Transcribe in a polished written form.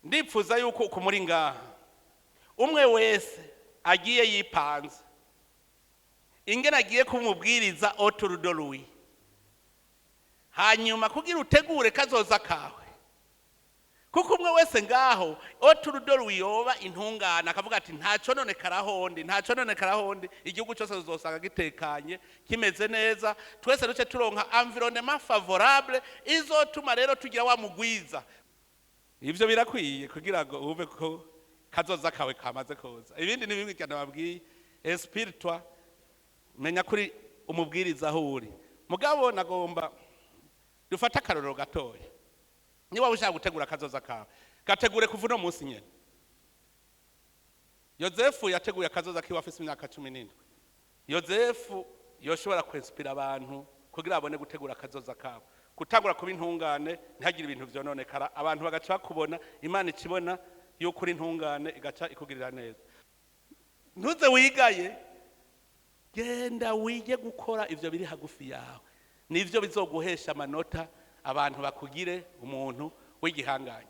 Ndipfuza yuko uku muri ngaha, umwe wese agiye yipanze ingene agiye kumubwiriza autour de lui, hanyuma kugira utegure kazoza kawe, kuko umwe wese ngaho autour de lui yoba intungane, akavuga ati: "Ntaco none karahondi, ntaco none karahondi." Igihugu cyose uzosanga gitekanye, kimeze neza. Twese duce turonka environnement favorable izotuma rero tugira wa mugwiza. Ivyo birakwiye kugira ngo ube ko kazoza kawe kamaze kuza. Ibindi ni bimwe cyane babwiye. Inspire-toi, menya kuri umubwiriza aho uri. Mugabo nagomba dufate akarorero gatoya. Niba ushaka gutegura akazoza kawe, gategure kuva uno munsi nyene. Yozefu yateguye akazoza kiwe afise imyaka 17. Yozefu yoshobora kwinspira abantu kugira babone gutegura akazoza kabo, gutangura kuba intungane, ntihagire ibintu vyononekara, abantu bagaca bakubona, Imana ikibona yuko uri intungane, igaca ikugirira neza. Ntuze wigaye, genda wige gukora ivyo biri hagufi yawe, nivyo bizoguhesha amanota, abantu bakugire umuntu w'igihangange.